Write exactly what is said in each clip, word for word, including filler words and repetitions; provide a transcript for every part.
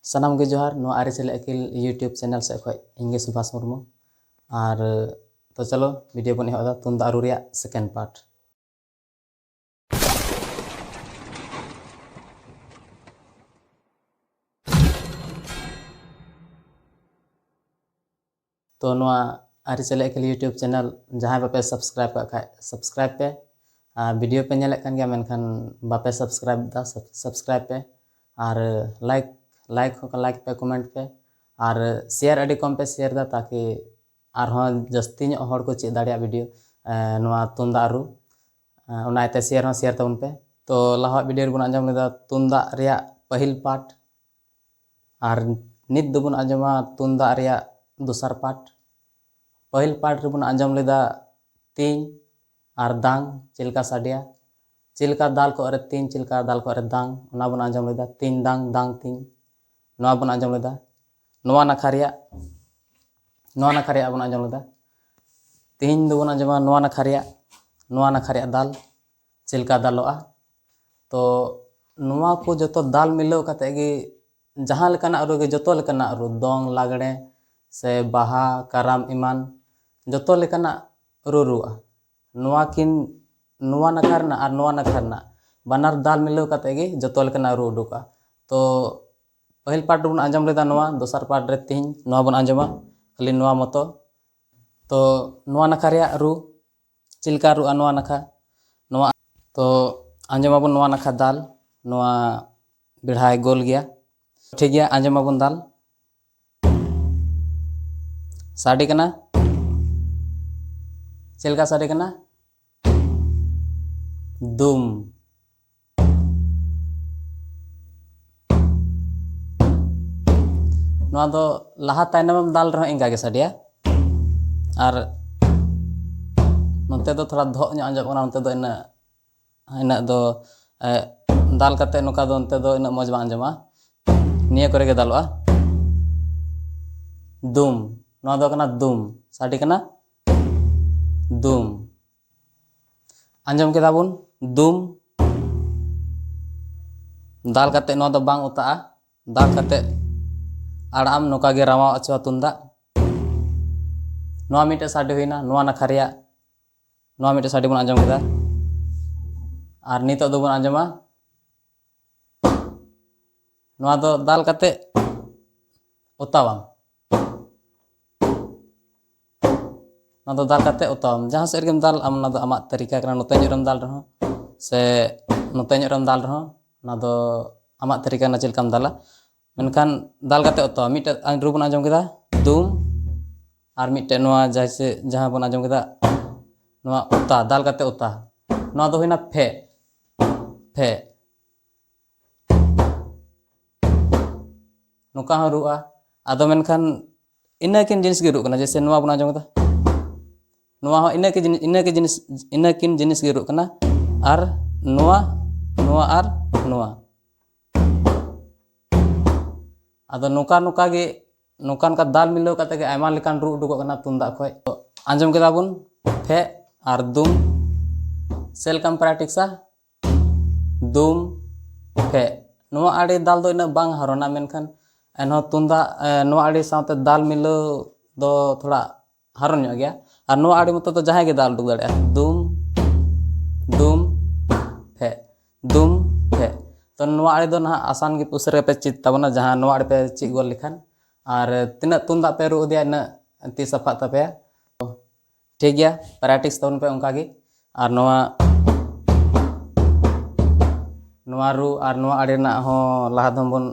ᱥᱟᱱᱟᱢ ᱜᱮ ᱡᱚᱦᱟᱨ᱾ ᱱᱚᱣᱟ ᱟᱹᱨᱤᱪᱟᱹᱞᱤ ᱟᱹᱠᱤᱞ YouTube ᱪᱮᱱᱮᱞ ᱥᱮᱫ ᱠᱷᱚᱱ ᱤᱧ ᱜᱮ ᱥᱩᱵᱷᱟᱥ ᱢᱩᱨᱢᱩ᱾ ᱟᱨ ᱛᱚ ᱪᱚᱞᱚ, ᱵᱷᱤᱰᱤᱭᱳ ᱵᱚᱱ ᱮᱦᱚᱵ ᱮᱫᱟ ᱛᱩᱢᱫᱟᱜ ᱨᱩ ᱨᱮᱭᱟᱜ ᱥᱮᱠᱮᱱᱰ ᱯᱟᱨᱴ᱾ ᱛᱚ ᱱᱚᱣᱟ ᱟᱹᱨᱤᱪᱟᱹᱞᱤ ᱟᱹᱠᱤᱞ YouTube ᱪᱮᱱᱮᱞ ᱡᱟᱦᱟᱸᱭ ᱵᱟᱯᱮ ᱥᱟᱵᱥᱠᱨᱟᱭᱤᱵᱽ ᱠᱟᱜ ᱠᱷᱟᱡ, ᱥᱟᱵᱥᱠᱨᱟᱭᱤᱵᱽ ᱯᱮ᱾ ᱟᱨ ᱵᱷᱤᱰᱤᱭᱳ ᱯᱮ ᱧᱮᱞᱮᱫ ᱠᱟᱱ ᱜᱮᱭᱟ, ᱢᱮᱱᱠᱷᱟᱱ ᱵᱟᱯᱮ ᱥᱟᱵᱥᱠᱨᱟᱭᱤᱵᱽ ᱮᱫᱟ, ᱥᱟᱵ- ᱥᱟᱵᱥᱠᱨᱟᱭᱤᱵᱽ ᱯᱮ᱾ ᱟᱨ ᱞᱟᱭᱤᱠ, ᱞᱟᱭᱤᱠ ᱦᱚᱸ ᱞᱟᱭᱤᱠ ᱯᱮ, ᱠᱚᱢᱮᱱᱴ ᱯᱮ᱾ ᱟᱨ ᱥᱮᱭᱟᱨ ᱟᱹᱰᱤ ᱠᱚᱢ ᱯᱮ ᱥᱮᱭᱟᱨ ᱮᱫᱟ, ᱛᱟᱠᱤ ᱟᱨᱦᱚᱸ ᱡᱟᱹᱥᱛᱤ ᱧᱚᱜ ᱦᱚᱲ ᱠᱚ ᱪᱮᱫ ᱫᱟᱲᱮᱭᱟᱜ ᱵᱷᱤᱰᱤᱭᱳ, ᱮ, ᱱᱚᱣᱟ ᱛᱩᱢᱫᱟᱜ ᱨᱩ᱾ ᱮ, ᱚᱱᱟ ᱤᱭᱟᱹᱛᱮ ᱥᱮᱭᱟᱨ ᱦᱚᱸ ᱥᱮᱭᱟᱨ ᱛᱟᱵᱚᱱ ᱯᱮ᱾ ᱛᱚ ᱞᱟᱦᱟᱣᱟᱜ ᱵᱷᱤᱰᱤᱭᱳ ᱨᱮᱵᱚᱱ ᱟᱸᱡᱚᱢ ᱞᱮᱫᱟ ᱛᱩᱢᱫᱟᱜ ᱨᱮᱭᱟᱜ ᱯᱟᱹᱦᱤᱞ ᱯᱟᱨᱴ, ᱟᱨ ᱱᱤᱛ ᱫᱚᱵᱚᱱ ᱟᱸᱡᱚᱢᱟ ᱛᱩᱢᱫᱟᱜ ᱨᱮᱭᱟᱜ ᱫᱚᱥᱟᱨ ᱯᱟᱨᱴ᱾ ᱯᱟᱹᱦᱤᱞ ᱯᱟᱨᱴ ᱨᱮᱵᱚᱱ ᱟᱸᱡᱚᱢ ᱞᱮᱫᱟ ᱛᱤᱧ ᱟᱨ ᱫᱟᱝ ᱪᱮᱫ ᱞᱮᱠᱟ ᱥᱟᱰᱮᱭᱟ, ᱪᱮᱫ ᱞᱮᱠᱟ ᱫᱟᱞ ᱠᱚᱜ ᱨᱮ ᱛᱤᱧ, ᱪᱮᱫ ᱞᱮᱠᱟ ᱫᱟᱞ ᱠᱚᱜ ᱨᱮ ᱫᱟᱝ, ᱚᱱᱟ ᱵᱚᱱ ᱟᱸᱡᱚᱢ ᱞᱮᱫᱟ, ᱛᱤᱧ ᱫᱟᱝ ᱫᱟᱝ ᱛᱤᱧ, ᱱᱚᱣᱟ ᱵᱚᱱ ᱟᱸᱡᱚᱢ ᱞᱮᱫᱟ᱾ ᱱᱚᱣᱟ ᱱᱟᱠᱷᱟ ᱨᱮᱭᱟᱜ, ᱱᱚᱣᱟ ᱱᱟᱠᱷᱟ ᱨᱮᱭᱟᱜ ᱵᱚᱱ ᱟᱸᱡᱚᱢ ᱞᱮᱫᱟ᱾ ᱛᱤᱦᱤᱧ ᱫᱚᱵᱚᱱ ᱟᱸᱡᱚᱢᱟ ᱱᱚᱣᱟ ᱱᱟᱠᱷᱟ ᱨᱮᱭᱟᱜ, ᱱᱚᱣᱟ ᱱᱟᱠᱷᱟ ᱨᱮᱭᱟᱜ ᱫᱟᱞ ᱪᱮᱫ ᱞᱮᱠᱟ ᱫᱟᱞᱚᱜᱼᱟ᱾ ᱛᱚ ᱱᱚᱣᱟ ᱠᱚ ᱡᱚᱛᱚ ᱫᱟᱞ ᱢᱤᱞᱟᱹᱣ ᱠᱟᱛᱮ ᱜᱮ ᱡᱟᱦᱟᱸ ᱞᱮᱠᱟᱱᱟᱜ ᱨᱩ ᱜᱮ, ᱡᱚᱛᱚ ᱞᱮᱠᱟᱱᱟᱜ ᱨᱩ, ᱫᱚᱝ, ᱞᱟᱜᱽᱲᱮ ᱥᱮ ᱵᱟᱦᱟ, ᱠᱟᱨᱟᱢ ᱮᱢᱟᱱ, ᱡᱚᱛᱚ ᱞᱮᱠᱟᱱᱟᱜ ᱨᱩ ᱨᱩᱣᱟᱹᱜᱼᱟ᱾ ᱱᱚᱣᱟ ᱠᱤᱱ, ᱱᱚᱣᱟ ᱱᱟᱠᱷᱟ ᱨᱮᱱᱟᱜ ᱟᱨ ᱱᱚᱣᱟ ᱱᱟᱠᱷᱟ ᱨᱮᱱᱟᱜ ᱵᱟᱱᱟᱨ ᱫᱟᱞ ᱢᱤᱞᱟᱹᱣ ᱠᱟᱛᱮ ᱜᱮ ᱡᱚᱛᱚ ᱞᱮᱠᱟᱱᱟᱜ ᱨᱩ ᱩᱰᱩᱠᱚᱜᱼᱟ᱾ ᱛᱚ ᱯᱟᱹᱦᱤᱞ ᱯᱟᱨᱴ ᱨᱮᱵᱚᱱ ᱟᱸᱡᱚᱢ ᱞᱮᱫᱟ ᱱᱚᱣᱟ, ᱫᱚᱥᱟᱨ ᱯᱟᱨᱴ ᱨᱮ ᱛᱤᱦᱤᱧ ᱱᱚᱣᱟ ᱵᱚᱱ ᱟᱸᱡᱚᱢᱟ, ᱠᱷᱟᱹᱞᱤ ᱱᱚᱣᱟ ᱢᱚᱛᱚ᱾ ᱛᱚ ᱱᱚᱣᱟ ᱱᱟᱠᱷᱟ ᱨᱮᱭᱟᱜ ᱨᱩ ᱪᱮᱫ ᱞᱮᱠᱟ ᱨᱩᱜᱼᱟ ᱱᱚᱣᱟ ᱱᱟᱠᱷᱟ, ᱱᱚᱣᱟ, ᱛᱚ ᱟᱸᱡᱚᱢᱟᱵᱚᱱ ᱱᱚᱣᱟ ᱱᱟᱠᱷᱟ ᱫᱟᱞ, ᱱᱚᱣᱟ ᱵᱮᱲᱦᱟᱭ ᱜᱳᱞ ᱜᱮᱭᱟ᱾ ᱴᱷᱤᱠ ᱜᱮᱭᱟ, ᱟᱸᱡᱚᱢᱟᱵᱚᱱ ᱫᱟᱞ᱾ ᱥᱟᱰᱮ ᱠᱟᱱᱟ᱾ ᱪᱮᱫ ᱞᱮᱠᱟ ᱥᱟᱰᱮ ᱠᱟᱱᱟ? ᱫᱩᱢ᱾ ᱱᱚᱣᱟ ᱫᱚ ᱞᱟᱦᱟ ᱛᱟᱭᱱᱚᱢᱮᱢ ᱫᱟᱞ ᱨᱮᱦᱚᱸ ᱤᱱᱠᱟ ᱜᱮ ᱥᱟᱰᱮᱭᱟ᱾ ᱟᱨ ᱱᱚᱛᱮ ᱫᱚ ᱛᱷᱚᱲᱟ ᱫᱷᱚᱜ ᱧᱚᱜ ᱟᱸᱡᱚᱢᱚᱜ ᱠᱟᱱᱟ, ᱱᱚᱛᱮ ᱫᱚ ᱤᱱᱟᱹᱜ, ᱤᱱᱟᱹᱜ ᱫᱚ, ᱮ, ᱫᱟᱞ ᱠᱟᱛᱮ ᱱᱚᱝᱠᱟ ᱫᱚ ᱚᱱᱛᱮ ᱫᱚ ᱤᱱᱟᱹᱜ ᱢᱚᱡᱽ ᱵᱟᱝ ᱟᱸᱡᱚᱢᱚᱜᱼᱟ᱾ ᱱᱤᱭᱟᱹ ᱠᱚᱨᱮ ᱜᱮ ᱫᱟᱞᱚᱜᱼᱟ᱾ ᱫᱩᱢ, ᱱᱚᱣᱟ ᱫᱚ ᱠᱟᱱᱟ ᱫᱩᱢ, ᱥᱟᱰᱮ ᱠᱟᱱᱟ ᱫᱩᱢ᱾ ᱟᱸᱡᱚᱢ ᱠᱮᱫᱟ ᱵᱚᱱ ᱫᱩᱢ᱾ ᱫᱟᱞ ᱠᱟᱛᱮ ᱱᱚᱣᱟ ᱫᱚ ᱵᱟᱝ ᱚᱛᱟᱜᱼᱟ, ᱫᱟᱞ ᱠᱟᱛᱮ ᱟᱲᱟᱜ ᱟᱢ, ᱱᱚᱝᱠᱟ ᱜᱮ ᱨᱟᱣᱟᱣ ᱦᱚᱪᱚᱜᱼᱟ ᱛᱩᱢᱫᱟᱜ᱾ ᱱᱚᱣᱟ ᱢᱤᱫᱴᱮᱡ ᱥᱟᱰᱮ ᱦᱩᱭᱱᱟ, ᱱᱚᱣᱟ ᱱᱟᱠᱷᱟ ᱨᱮᱭᱟᱜ ᱱᱚᱣᱟ ᱢᱤᱫᱴᱮᱡ ᱥᱟᱰᱮ ᱵᱚᱱ ᱟᱸᱡᱚᱢ ᱠᱮᱫᱟ᱾ ᱟᱨ ᱱᱤᱛᱚᱜ ᱫᱚᱵᱚᱱ ᱟᱸᱡᱚᱢᱟ, ᱱᱚᱣᱟ ᱫᱚ ᱫᱟᱞ ᱠᱟᱛᱮ ᱚᱛᱟᱣᱟᱢ᱾ ᱱᱚᱣᱟ ᱫᱚ ᱫᱟᱞ ᱠᱟᱛᱮ ᱚᱛᱟᱣᱟᱢ᱾ ᱡᱟᱦᱟᱸ ᱥᱮᱫ ᱨᱮᱜᱮᱢ ᱫᱟᱞ, ᱟᱢ ᱚᱱᱟ ᱫᱚ ᱟᱢᱟᱜ ᱛᱟᱹᱨᱤᱠᱟ ᱠᱟᱱᱟ᱾ ᱱᱚᱛᱮ ᱧᱚᱜ ᱨᱮᱢ ᱫᱟᱞ ᱨᱮᱦᱚᱸ ᱥᱮ ᱱᱚᱛᱮ ᱧᱚᱜ ᱨᱮᱢ ᱫᱟᱞ ᱨᱮᱦᱚᱸ, ᱚᱱᱟ ᱫᱚ ᱟᱢᱟᱜ ᱛᱟᱹᱨᱤᱠᱟ ᱠᱟᱱᱟ ᱪᱮᱫ ᱞᱮᱠᱟᱢ ᱫᱟᱞᱟ᱾ ᱢᱮᱱᱠᱷᱟᱱ ᱫᱟᱞ ᱠᱟᱛᱮ ᱚᱛᱟᱣᱟᱢ᱾ ᱢᱤᱫᱴᱮᱡ ᱨᱩ ᱵᱚᱱ ᱟᱸᱡᱚᱢ ᱠᱮᱫᱟ, ᱫᱩᱢ, ᱟᱨ ᱢᱤᱫᱴᱮᱡ ᱱᱚᱣᱟ ᱡᱟᱦᱟᱸ ᱥᱮ, ᱡᱟᱦᱟᱸ ᱵᱚᱱ ᱟᱸᱡᱚᱢ ᱠᱮᱫᱟ, ᱱᱚᱣᱟ ᱚᱛᱟ, ᱫᱟᱞ ᱠᱟᱛᱮ ᱚᱛᱟ᱾ ᱱᱚᱣᱟ ᱫᱚ ᱦᱩᱭᱱᱟ ᱯᱷᱮ, ᱯᱷᱮ᱾ ᱱᱚᱝᱠᱟ ᱦᱚᱸ ᱨᱩᱜᱼᱟ᱾ ᱟᱫᱚ ᱢᱮᱱᱠᱷᱟᱱ ᱤᱱᱟᱹ ᱠᱤᱱ ᱡᱤᱱᱤᱥ ᱜᱮ ᱨᱩᱜ ᱠᱟᱱᱟ, ᱡᱮᱭᱥᱮ ᱱᱚᱣᱟ ᱵᱚᱱ ᱟᱸᱡᱚᱢ ᱮᱫᱟ, ᱱᱚᱣᱟ ᱦᱚᱸ ᱤᱱᱟᱹ ᱠᱤ ᱡᱤᱱᱤᱥ, ᱤᱱᱟᱹ ᱠᱤ ᱡᱤᱱᱤᱥ, ᱤᱱᱟᱹ ᱠᱤᱱ ᱡᱤᱱᱤᱥ ᱜᱮ ᱨᱩᱜ ᱠᱟᱱᱟ᱾ ᱟᱨ ᱱᱚᱣᱟ, ᱱᱚᱣᱟ ᱟᱨ ᱱᱚᱣᱟ᱾ ᱟᱫᱚ ᱱᱚᱝᱠᱟ, ᱱᱚᱝᱠᱟ ᱜᱮ, ᱱᱚᱝᱠᱟ, ᱱᱚᱝᱠᱟ ᱫᱟᱞ ᱢᱤᱞᱟᱹᱣ ᱠᱟᱛᱮ ᱜᱮ ᱟᱭᱢᱟ ᱞᱮᱠᱟᱱ ᱨᱩ ᱩᱰᱩᱠᱚᱜ ᱠᱟᱱᱟ ᱛᱩᱢᱫᱟᱜ ᱠᱷᱚᱡ᱾ ᱛᱚ, ᱟᱸᱡᱚᱢ ᱠᱮᱫᱟ ᱵᱚᱱ ᱯᱷᱮ ᱟᱨ ᱫᱩᱢ, ᱪᱮᱫ ᱞᱮᱠᱟᱢ ᱯᱨᱮᱠᱴᱤᱥᱟ? ᱫᱩᱢ, ᱯᱷᱮ᱾ ᱱᱚᱣᱟ ᱟᱲᱮ ᱫᱟᱞ ᱫᱚ ᱤᱱᱟᱹᱜ ᱵᱟᱝ ᱦᱟᱨᱚᱱᱟ, ᱢᱮᱱᱠᱷᱟᱱ ᱮᱱᱦᱚᱸ ᱛᱩᱢᱫᱟᱜ, ᱮ, ᱱᱚᱣᱟ ᱟᱲᱮ ᱥᱟᱶᱛᱮ ᱫᱟᱞ ᱢᱤᱞᱟᱹᱣ ᱫᱚ ᱛᱷᱚᱲᱟ ᱦᱟᱨᱚᱱ ᱧᱚᱜ ᱜᱮᱭᱟ᱾ ᱟᱨ ᱱᱚᱣᱟ ᱟᱲᱮ ᱢᱚᱛᱚ ᱫᱚ ᱡᱟᱦᱟᱸᱭ ᱜᱮ ᱫᱟᱞ ᱩᱰᱩᱠ ᱫᱟᱲᱮᱭᱟᱜᱼᱟ, ᱫᱩᱢ, ᱫᱩᱢ, ᱯᱷᱮ, ᱫᱩᱢ, ᱯᱷᱮ᱾ ᱛᱚ, ᱱᱚᱣᱟ ᱟᱲᱮ ᱫᱚ ᱱᱟᱦᱟᱜ ᱟᱥᱟᱱ ᱜᱮ ᱩᱥᱟᱹᱨᱟ ᱯᱮ ᱪᱮᱫ ᱛᱟᱵᱚᱱᱟ, ᱡᱟᱦᱟᱸ ᱱᱚᱣᱟ ᱟᱲᱮ ᱯᱮ ᱪᱮᱫ ᱜᱚᱫ ᱞᱮᱠᱷᱟᱱ᱾ ᱟᱨ ᱛᱤᱱᱟᱹᱜ ᱛᱩᱢᱫᱟᱜ ᱯᱮ ᱨᱩ ᱤᱫᱤᱭᱟ, ᱤᱱᱟᱹᱜ ᱛᱤ ᱥᱟᱯᱷᱟᱜ ᱛᱟᱯᱮᱭᱟ᱾ ᱴᱷᱤᱠ ᱜᱮᱭᱟ, ᱯᱨᱮᱠᱴᱤᱥ ᱛᱟᱵᱚᱱ ᱯᱮ ᱚᱱᱠᱟ ᱜᱮ᱾ ᱟᱨ ᱱᱚᱣᱟ, ᱱᱚᱣᱟ ᱨᱩ ᱟᱨ ᱱᱚᱣᱟ ᱟᱲᱮ ᱨᱮᱱᱟᱜ ᱦᱚᱸ ᱞᱟᱦᱟ ᱫᱚᱢ ᱵᱚᱱ,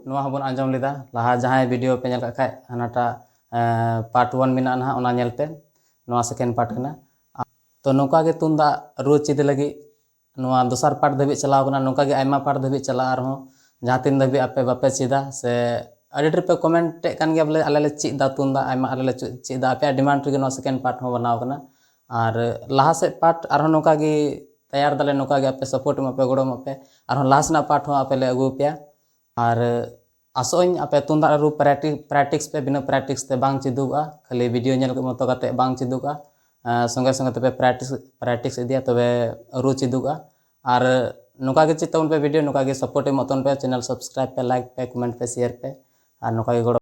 ᱱᱚᱣᱟ ᱦᱚᱸᱵᱚᱱ ᱟᱸᱡᱚᱢ ᱞᱮᱫᱟ ᱞᱟᱦᱟ᱾ ᱡᱟᱦᱟᱸᱭ ᱵᱷᱤᱰᱤᱭᱳ ᱯᱮ ᱧᱮᱞ ᱠᱟᱜ ᱠᱷᱟᱡ, ᱦᱟᱱᱟᱴᱟᱜ, ᱮ, ᱯᱟᱨᱴ ᱚᱣᱟᱱ ᱢᱮᱱᱟᱜᱼᱟ ᱱᱟᱦᱟᱜ, ᱚᱱᱟ ᱧᱮᱞ ᱯᱮ᱾ ᱱᱚᱣᱟ ᱥᱮᱠᱮᱱᱰ ᱯᱟᱨᱴ ᱠᱟᱱᱟ᱾ ᱛᱚ, ᱱᱚᱝᱠᱟ ᱜᱮ ᱛᱩᱢᱫᱟᱜ ᱨᱩ ᱪᱮᱫ ᱞᱟᱹᱜᱤᱫ ᱱᱚᱣᱟ ᱫᱚᱥᱟᱨ ᱯᱟᱨᱴ ᱫᱷᱟᱹᱵᱤᱡ ᱪᱟᱞᱟᱣ ᱠᱟᱱᱟ᱾ ᱱᱚᱝᱠᱟ ᱜᱮ ᱟᱭᱢᱟ ᱯᱟᱨᱴ ᱫᱷᱟᱹᱵᱤᱡ ᱪᱟᱞᱟᱜᱼᱟ ᱟᱨᱦᱚᱸ, ᱡᱟᱦᱟᱸ ᱛᱤᱱ ᱫᱷᱟᱹᱵᱤᱡ ᱟᱯᱮ ᱵᱟᱯᱮ ᱪᱮᱫᱟ᱾ ᱥᱮ ᱟᱹᱰᱤ ᱰᱷᱮᱨ ᱯᱮ ᱠᱚᱢᱮᱱᱴ ᱮᱫ ᱠᱟᱱ ᱜᱮᱭᱟ, ᱵᱚᱞᱮ, "ᱟᱞᱮ ᱞᱮ ᱪᱮᱫ ᱫᱟ ᱛᱩᱢᱫᱟᱜ, ᱟᱭᱢᱟ ᱟᱞᱮ ᱞᱮ ᱪᱮᱫ, ᱪᱮᱫ ᱫᱟ", ᱟᱯᱮᱭᱟᱜ ᱰᱤᱢᱟᱱᱰ ᱨᱮᱜᱮ ᱱᱚᱣᱟ ᱥᱮᱠᱮᱱᱰ ᱯᱟᱨᱴ ᱦᱚᱸ ᱵᱮᱱᱟᱣ ᱠᱟᱱᱟ᱾ ᱟᱨ ᱞᱟᱦᱟ ᱥᱮᱫ ᱯᱟᱨᱴ ᱟᱨᱦᱚᱸ ᱱᱚᱝᱠᱟ ᱜᱮ ᱛᱮᱭᱟᱨ ᱫᱟᱞᱮ, ᱱᱚᱝᱠᱟ ᱜᱮ ᱟᱯᱮ ᱥᱟᱯᱳᱨᱴ ᱮᱢᱚᱜ ᱯᱮ, ᱜᱚᱲᱚ ᱮᱢᱚᱜ ᱯᱮ, ᱟᱨᱦᱚᱸ ᱞᱟᱦᱟ ᱥᱮᱱᱟᱜ ᱯᱟᱨᱴ ᱦᱚᱸ ᱟᱯᱮ ᱞᱮ ᱟᱹᱜᱩ ᱟᱯᱮᱭᱟ᱾ ᱟᱨ ᱟᱥᱚᱜ ᱟᱹᱧ ᱟᱯᱮ ᱛᱩᱢᱫᱟᱜ ᱨᱩ ᱯᱨᱮᱠᱴᱤᱥ, ᱯᱨᱮᱠᱴᱤᱥ ᱯᱮ, ᱵᱤᱱᱟᱹ ᱯᱨᱮᱠᱴᱤᱥ ᱛᱮ ᱵᱟᱝ ᱪᱮᱫᱚᱜᱚᱜᱼᱟ, ᱠᱷᱟᱹᱞᱤ ᱵᱷᱤᱰᱤᱭᱳ ᱧᱮᱞ ᱢᱚᱛᱚ ᱠᱟᱛᱮ ᱵᱟᱝ ᱪᱮᱫᱚᱜᱚᱜᱼᱟ᱾ ᱮᱸ, ᱥᱚᱸᱜᱮ ᱥᱚᱸᱜᱮ ᱛᱮᱯᱮ ᱯᱨᱮᱠᱴᱤᱥ, ᱯᱨᱮᱠᱴᱤᱥ ᱤᱫᱤᱭᱟ, ᱛᱚᱵᱮ ᱨᱩ ᱪᱮᱫᱚᱜᱚᱜᱼᱟ᱾ ᱟᱨ ᱱᱚᱝᱠᱟ ᱜᱮ ᱪᱮᱫ ᱛᱟᱵᱚᱱ ᱯᱮ ᱵᱷᱤᱰᱤᱭᱳ, ᱱᱚᱝᱠᱟ ᱜᱮ ᱥᱟᱯᱳᱨᱴ ᱮᱢᱚᱜ ᱛᱟᱵᱚᱱ ᱯᱮ, ᱪᱮᱱᱮᱞ ᱥᱟᱵᱥᱠᱨᱟᱭᱤᱵ ᱯᱮ, ᱞᱟᱭᱤᱠ ᱯᱮ, ᱠᱚᱢᱮᱱᱴ ᱯᱮ, ᱥᱮᱭᱟᱨ ᱯᱮ, ᱟᱨ ᱱᱚᱝᱠᱟ ᱜᱮ ᱜᱚᱲᱚ